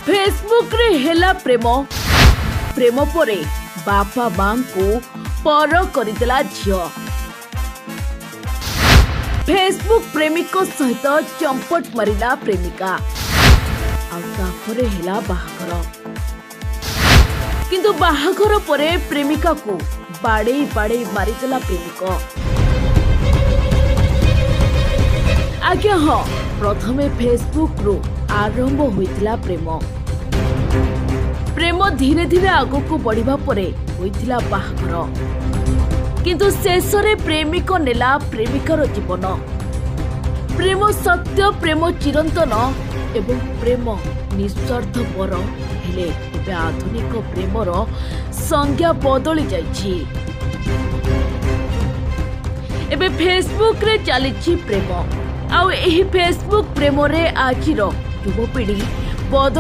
ଫେସବୁକରେ ହେଲା ପ୍ରେମ, ପ୍ରେମ ପରେ ବାପା ମାଙ୍କୁ ପର କରିଦେଲା ଝିଅ। ଫେସବୁକ୍ ପ୍ରେମିକ ସହିତ ଚମ୍ପଟ ମାରିଲା ପ୍ରେମିକା, ଆଉ ତାପରେ ହେଲା ବାହାଘର। କିନ୍ତୁ ବାହାଘର ପରେ ପ୍ରେମିକାକୁ ବାଡେଇ ବାଡେଇ ମାରିଦେଲା ପ୍ରେମିକ। ଆଜ୍ଞା ହଁ, ପ୍ରଥମେ ଫେସବୁକରୁ ଆରମ୍ଭ ହୋଇଥିଲା ପ୍ରେମ। ପ୍ରେମ ଧୀରେ ଧୀରେ ଆଗକୁ ବଢିବା ପରେ ହୋଇଥିଲା ବାହାଘର। କିନ୍ତୁ ଶେଷରେ ପ୍ରେମିକ ନେଲା ପ୍ରେମିକାର ଜୀବନ। ପ୍ରେମ ସତ୍ୟ, ପ୍ରେମ ଚିରନ୍ତନ ଏବଂ ପ୍ରେମ ନିଃସ୍ୱାର୍ଥପର। ହେଲେ ଏବେ ଆଧୁନିକ ପ୍ରେମର ସଂଜ୍ଞା ବଦଳି ଯାଇଛି। ଏବେ ଫେସବୁକରେ ଚାଲିଛି ପ୍ରେମ, ଆଉ ଏହି ଫେସବୁକ୍ ପ୍ରେମରେ ଆଜିର ଯୁବପିଢ଼ି ବଦଳ